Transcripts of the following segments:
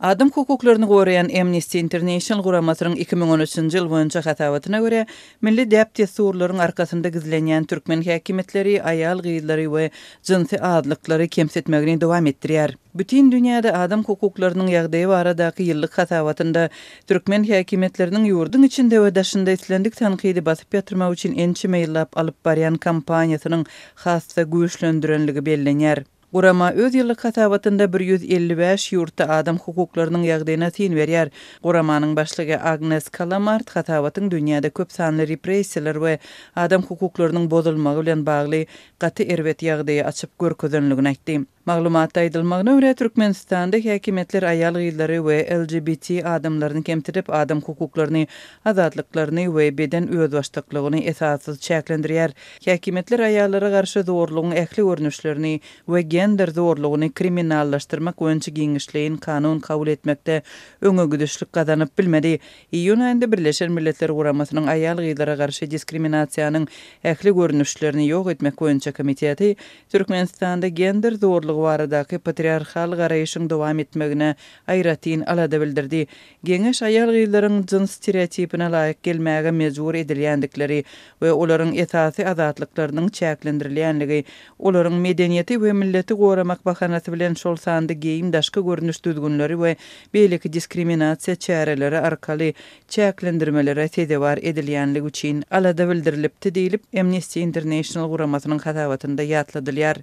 Adam hukuklaryny goraýan Amnesty International guramasynyň 2013-nji ýyl boýunça hasabatyna görä, milli däp-dessurlaryň arkasynda gizlenýän türkmen häkimiýetleri aýal-gyzlary we jynsy azlyklary kemsitmegini dowam etdirýär. Bütin dünýäde adam hukuklarynyň ýagdaýy baradaky ýyllyk hasabatynda türkmen häkimiýetleriniň ýurduň içinde we daşynda islendik tankydy basyp ýatyrmak üçin ençeme ýyllap alyp barýan kampaniýasynyň has-da güýçlendirenligi bellenýär. Gurama öz ýyllyk hasabatynda 155 ýurtda adam hukuklarynyň ýagdaýyna syn berýär. Guramanyň başlygy Agnes Kalamard hasabatyň dünýäde köp sanly repressiýalar we adam hukuklarynyň bozulmagy bilen bagly gaty erbet ýagdaýy açyp görkezenligini aýtdy. Maglumatda aýdylmagyna görä, Türkmenistanda häkimiýetler aýal-gyzlary we LGBT adamlaryny kemsidip, adam hukuklaryny, azatlyklaryny we beden özbaşdaklygyny esassyz çäklendirýär. Häkimiýetler aýallara garşy zorlugyň ähli görnüşlerini we gender zorlugyny kriminallaşdyrmak boýunça giňişleýin kanun kabul etmekde öňe gidişlik gazanyp bilmedi. Iýun aýynda Birleşen Milletler Guramasynyň aýal-gyzlara garşy diskriminasiýanyň ähli görnüşlerini ýok etmek boýunça komiteti Türkmenistanda gender zorlugy baradaky patriarhal garaýşyň dowam etmegine aýratyn alada bildirdi. Geňeş aýal-gyzlaryň jyns stereotipine laýyk gelmäge mejbur edilýändikleri we olaryň esasy azatlyklarynyň çäklendirilýänligi, olaryň medeniýeti we milleti goramak bahanasy bilen şol sanda geýim daşky görnüş düzgünleri we beýleki diskriminasiýa çäreleri arkaly çäklendirmelere sezewar edilýänligi üçin alada bildirilipdi diýlip, Amnesty International guramasynyň hasabatynda ýatladylýar.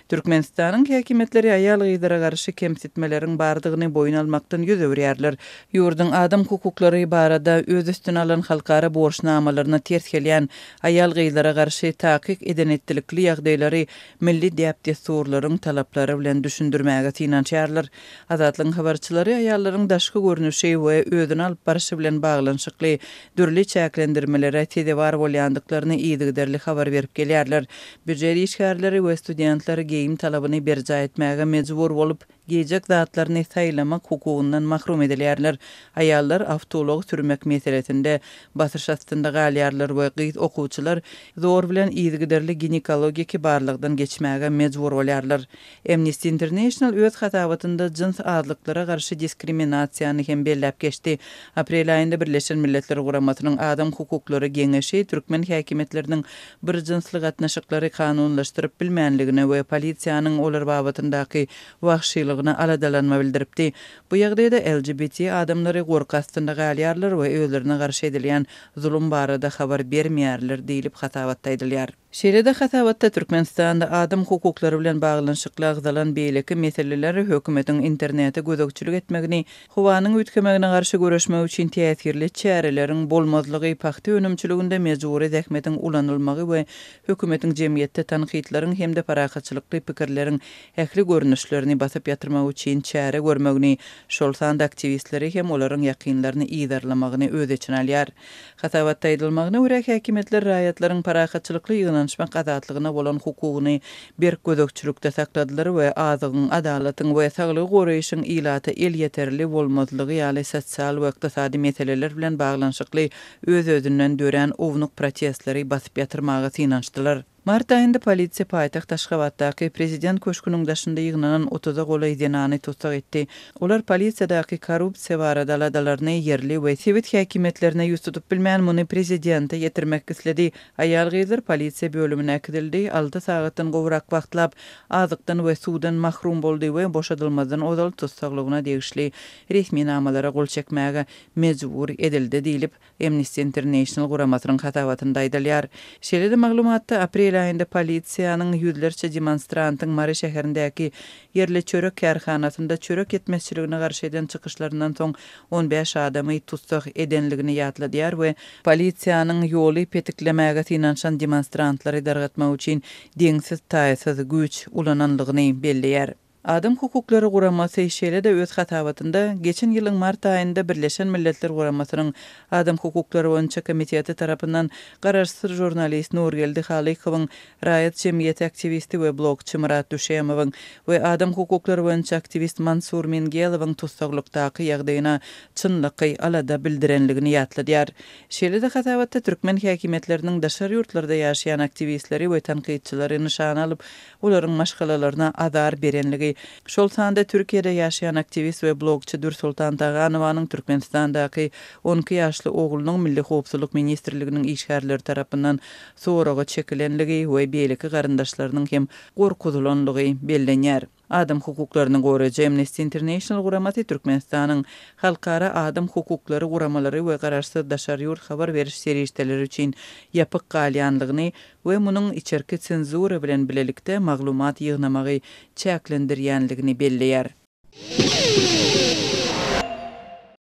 Türkmenistanyň häkimiýetleri aýal-gyzlara garşy kemsitmeleriň bardygyny boýun almakdan ýüz öwürýärler. Ýurduň adam hukuklary barada öz üstüne alan halkara borçnamalaryna ters gelýän aýal-gyzlara garşy takyk eden-etdilikli ýagdaýlary milli däp-dessurlaryň talaplary bilen düşündirmäge synanyşýarlar. Azatlygyň habarçylary aýallaryň daşky görnüşi we özüni alyp barşy bilen baglanyşykly dürli çäklendirmelere sezewar bolýandyklaryny yzygiderli habar berip gelýärler. Býujet işgärleri we studentler geýim talabyny berjaý etmäge mejbur bolup, geýjek zatlaryny saýlamak hukugyndan mahrum edilýärler. Aýallar awtoulag sürmek meselesinde basyş astynda galýarlar we gyz okuwçylar zor bilen yzygiderli ginekologiki barlagdan geçmäge mejbur bolýarlar. Amnesty International öz hasabatynda jyns azlyklara garşy diskriminasiýany hem belläp geçdi. Aprel aýynda Birleşen Milletler Guramasynyň Adam hukuklary geňeşi türkmen häkimiýetleriniň bir jynsly gatnaşyklary kanunlaşdyryp bilmänligine we polisiýanyň olar babatyndaky wagşylygyna aladalanma bildiripdi. Bu ýagdaýda LGBT adamlary gorky astynda galýarlar we özlerine garşy edilýän zulum barada habar bermeýärler diýlip hasabatda aýdylýar. Şeýle-de hasabatda Türkmenistanda adam hukuklary bilen baglanyşykly agzalan beýleki meseleler hökümetiň internete gözegçilik etmegini, howanyň üýtgemegine garşy göreşmek üçin täsirli çäreleriň bolmazlygy, pagta önümçiliginde mejbury zähmetiň ulanylmagy we hökümetiň jemgyýetde tankytlaryň hem-de parahatçylykly pikirleriň ähli görnüşlerini basyp ýatyrmak üçin çäre görmegini, şol sanda aktiwistleri hem olaryň ýakynlaryny yzarlamagyny öz içine alýar. Hasabatda aýdylmagyna görä, häkimiýetler raýatlaryň parahatçylykly ýygnanyşmak azatlygyna bolan hukugyny berk gözegçilikde sakladylar we azygyň, adalatyň we saglygy goraýşyň ilata elýeterli bolmazlygy ýaly sosial we ykdysady meseleler bilen baglanyşykly öz-özünden dörän ownuk protestleri basyp ýatyrmaga synanyşdylar. Mart aýynda polisiýa paýtagt Aşgabatdaky Prezident köşgüniň daşynda ýygnanan otuza golaý zenany tussag etdi. Olar polisiýadaky korrupsiýa barada aladalaryny ýerli we sebit häkimiýetlerine ýüz tutup bilmän, muny prezidente ýetirmek isledi. Aýal-gyzlar polisiýa bölümine äkidildi, alty sagatdan gowrak wagtlap azykdan we suwdan mahrum boldy we boşadylmazdan ozal tussaglygyna degişli resminamalara gol çekmäge mejbur edildi diýlip, Amnesty International guramasynyň hasabatynda aýdylýar. Şeýle-de maglumatda aprel aýynda polisiýanyň ýüzlerçe demonstrantyň Mary şäherindäki ýerli çörek kärhanasynda çörek ýetmezçiligine garşy eden çykyşlaryndan soň 15 adamy tussag edenligini ýatladýar we polisiýanyň ýoly petiklemäge synanyşan demonstrantlary dargatmak üçin deňsiz-taýsyz güýç ulananlygyny belleýär. Adam hukuklary guramasy şeýle-de öz hasabatynda, geçen ýylyň mart aýynda Birleşen Milletler Guramasynyň Adam hukuklary boýunça komiteti tarapyndan garaşsyz žurnalist Nurgeldi Halykowyň, raýat jemgyýeti aktiwisti we blogçy Myrat Düşemowyň we adam hukuklary boýunça aktiwist Mansur Mingelowyň tussaglykdaky ýagdaýyna çynlakaý alada bildirenligini ýatladýar. Şeýle-de hasabatda türkmen häkimiýetleriniň daşary ýurtlarda ýaşaýan aktiwistleri we tankytçylary nyşana alyp, olaryň maşgalalaryna azar berenligi. tutulmagy, şol sanda Türkiýede ýaşaýan aktiwist we blogçy Dürsoltan Taganowanyň Türkmenistandaky 12 ýaşly oglunyň Milli howpsuzlyk ministrliginiň işgärleri tarapyndan soraga çekilenligi we beýleki garyndaşlarynyň hem gorkuzylanlygy bellenýär. Adam hukuklaryny goraýjy Amnesty International guramasy Türkmenistanyň halkara adam hukuklary guramalary we garaşsyz daşary ýurt habar beriş serişdeleri üçin ýapyk galýanlygyny we munuň içerki senzura bilen bilelikde maglumat ýygnamagy çäklendirýänligini belleýär.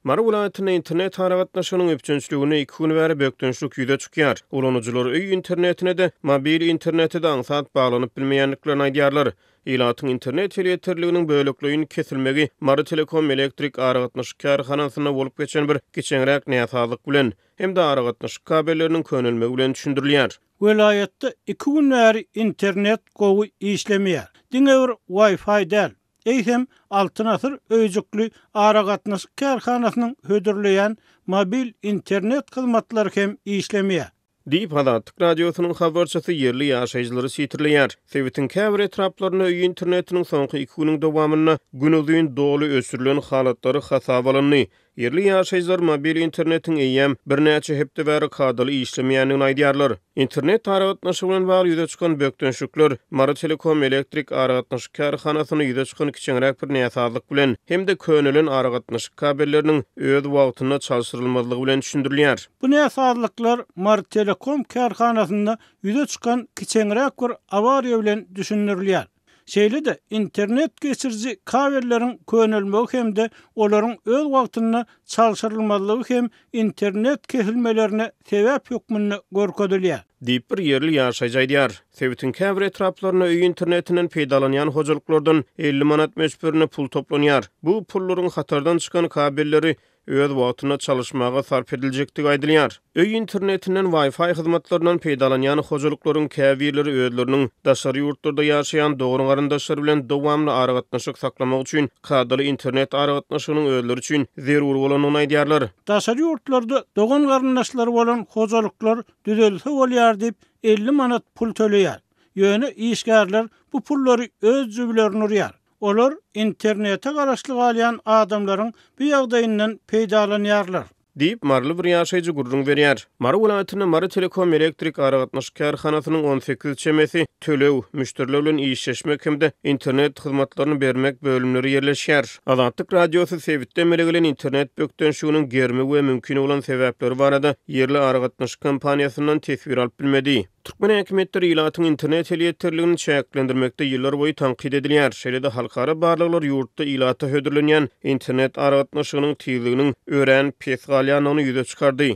Mary welaýatynda internet aragatnaşygynyň üpjünçiliginde iki gün bäri bökdençlik ýüze çykýar. Ulanyjylar öý internetine-de, mobil internete-de aňsat baglanyp bilmeýändiklerini aýdýarlar. Ilatyň internet elýeterliginiň bölekleýin kesilmegi Marytelekom elektrik aragatnaşyk kärhanasynda bolup geçen bir kiçeňräk näsazlyk bilen hem-de aragatnaşyk kabelleriniň könelmegi bilen düşündirilýär. Welaýatda iki gün bäri internet gowy işlemeýär. Diňe bir Wi-Fi däl, Eýsem, Altyn asyr öýjükli aragatnaşyk kärhanasynyň hödürleýän mobil internet hyzmatlary hem işlemeýär. Diýip, Azatlyk Radiosynyň habarçysy ýerli ýaşaýjylary sitirleýär. Sebitiň käbir etraplarynda öý internetiniň soňky iki günüň dowamynda günuzyn doly öçürilen halatlary hasaba alyndy. Ýerli ýaşaýjylar mobil internetiň eýýäm birnäçe hepde bäri kadaly işlemeýändigini aýdýarlar. Internet aragatnaşygy bilen bagly ýüze çykan bökdençlikler Marytelekom elektrik aragatnaşyk kärhanasynda ýüze çykan kiçeňräk bir näsazlyk bilen hem-de könelen aragatnaşyk kabelleriniň öz wagtynda çalşyrylmazlygy bilen düşündirilýär. Bu näsazlyklar Marytelekom kärhanasynda ýüze çykan kiçeňräk bir awariýa bilen düşündirilýär. Şeýle-de, internet geçiriji kabelleriň könelmegi hem-de olaryň öz wagtynda çalşyrylmazlygy hem internet kesilmelerine sebäp hökmünde görkezilýär. Diýip, bir ýerli ýaşaýjy aýdýar. Sebitiň käbir etraplarynda öý internetinden peýdalanýan hojalyklardan 50 manat möçberinde pul toplanýar. Bu pullaryň hatardan çykan kabelleri öz wagtynda çalyşmaga sarp ediljekdigi aýdylýar. Öý internetinden, Wi-Fi hyzmatlaryndan peýdalanýan hojalyklaryň käbirleri özleriniň daşary ýurtlarda ýaşaýan dogan-garyndaşlary bilen dowamly aragatnaşyk saklamak üçin kadaly internet aragatnaşygynyň özleri üçin zerur bolandygyny aýdýarlar. Daşary ýurtlarda dogan-garyndaşlary bolan hojalyklar düzelse bolýar diýip, 50 manat pul töleýär. Ýöne işgärler bu pullary öz jübülerine urýar. Olar internete garaşly galýan adamlaryň bu ýagdaýyndan peýdalanýarlar. Diýip, maryly bir ýaşaýjy gürrüň berýär. Mary welaýatynda Marytelekom elektrik aragatnaşyk kärhanasynyň 18 çemesi töleg, müşderiler bilen işleşmek hem-de internet hyzmatlaryny bermek bölümleri ýerleşýär. Azatlyk Radiosy sebitde emele gelen internet bökdençliginiň gerimi we mümkin bolan sebäpleri barada ýerli aragatnaşyk kompaniýasyndan teswir alyp bilmedi. Türkmen häkimiýetleri ilatyň internet elýeterligini çäklendirmekde ýyllarboýy tankyt edilýär. Şeýle-de halkara barlaglar ýurtda ilata hödürlenýän internet aragatnaşygynyň tizliginiň örän pes galýandygyny ýüze çykardy.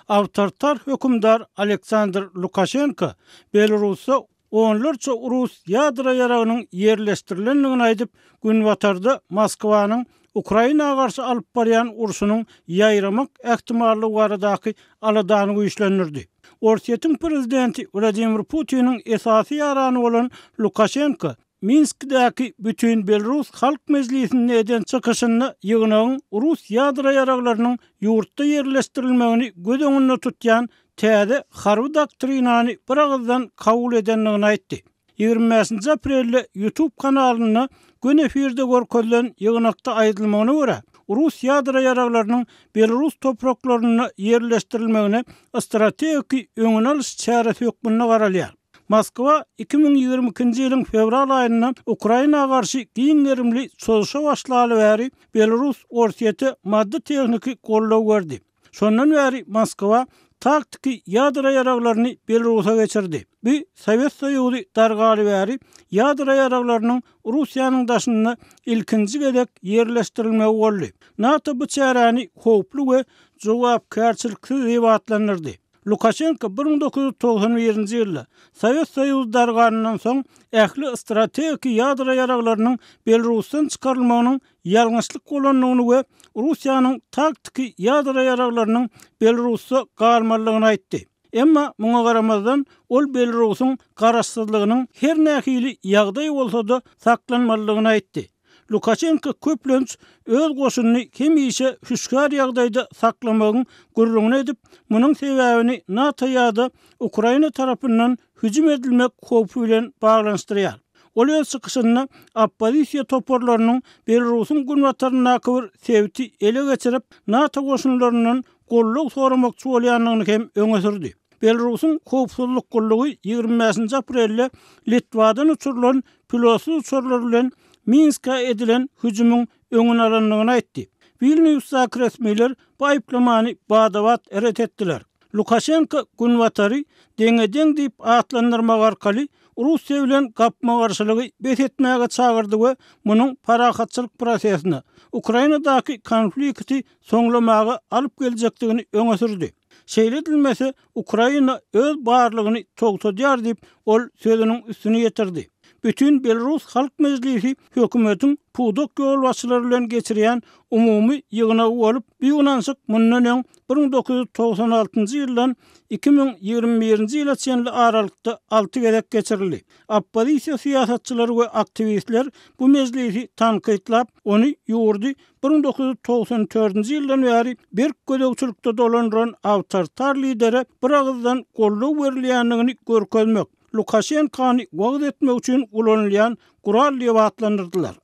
Awtoritar hökümdar Aleksandr Lukaşenko Belarusda onlarça rus ýadro ýaragynyň ýerleşdirilendigini aýdyp, Günbatarda Moskwanyň Ukraina garşy alyp barýan urşunyň ýaýramak ähtimallygy baradaky aladany güýçlendirdi. Orsýetiň prezidenti Wladimir Putiniň esasy ýarany bolan Lukaşenko Minskdäki Bütinbelrus halk mejlisinde eden çykyşynda ýygnagyň rus ýadro ýaraglarynyň ýurtda ýerleşdirilmegini göz öňünde tutýan täze harby doktrinany biragyzdan kabul edendigini aýtdy. 25-nji aprelde YouTube kanalynda göni efirde görkezilen ýygnakda aýdylmagyna görä, rus ýadro ýaraglarynyň belarus topraklarynda ýerleşdirilmegine strategiki öňüni alyş çäresi hökmünde garalýar. Moskwa 2022-nji ýylyň fewral aýynda Ukraina garşy giň gerimli çozuşa başlaly bäri Belarus Orsýete maddy-tehniki goldaw berdi. Şondan bäri Moskwa taktiki ýadro ýaraglaryny Belarusa geçirdi. Bu Sowet Soýuzy dargaly bäri ýadro ýaraglarynyň Russiýanyň daşynda ilkinji gezek ýerleşdirilmegi boldy. NATO bu çäräni howply we jogapkärçiliksiz diýip atlandyrdy. Lukaşenko 1991-nji ýylda Sowet Soýuzy darganyndan soň ähli strategiki ýadro ýaraglarynyň Belarusdan çykarylmagynyň ýalňyşlyk bolandygyny we Russiýanyň taktiki ýadro ýaraglarynyň Belarusda galmalydygyny aýtdy. Emma muňa garamazdan, ol Belarusyň garaşsyzlygynyň her nähili ýagdaý bolsa-da saklanmalydygyny aýtdy. Lukaşenko köplenç öz goşunyny hemişe hüşgär ýagdaýda saklamagyň gürrüňini edip, munuň sebäbini NATO ýa-da Ukraina tarapyndan hüjüm edilmek howpy bilen baglanyşdyrýar. Ol öz çykyşynda oppozisiýa toparlarynyň Belarusyň günbataryndaky bir sebiti ele geçirip, NATO goşunlaryndan goldaw soramakçy bolýandygyny hem öňe sürdi. Belarusyň howpsuzlyk gullugy 25-nji aprelde Litwadan uçurylan pilotsyz uçarlar bilen Minskä edilen hüjümiň öňüni alandygyny aýtdy. Wilnýusdaky resmiler bu aýyplamany bada-bat ret etdiler. Lukaşenko Günbatary deňe-deň diýip atlandyrmak arkaly Russiýa bilen gapma-garşylygy bes etmäge çagyrdy we munuň parahatçylyk prosesine, Ukrainadaky konflikti soňlamaga alyp geljekdigini öňe sürdi. Şeýle edilmese, Ukraina öz barlygyny togtadýar diýip, ol sözüniň üstüni ýetirdi. Bütin Belarus Halk Mejlisi hökümetiň pudak ýolbaşçylary bilen geçirýän umumy ýygnagy bolup, bu ýygnanyşyk mundan öň 1996-njy ýyldan 2021-nji ýyla çenli aralykda alty gezek geçirildi. Oppozisiýa syýasatçylary we aktiwistler bu mejlisi tankytlap, ony ýurdy 1994-nji ýyldan bäri berk gözegçilikde dolandyran awtoritar lidere biragyzdan goldaw berilýändigini görkezmek, Lukaşenkony wagyz etmek üçin ulanylýan gural diýip atlandyrdylar.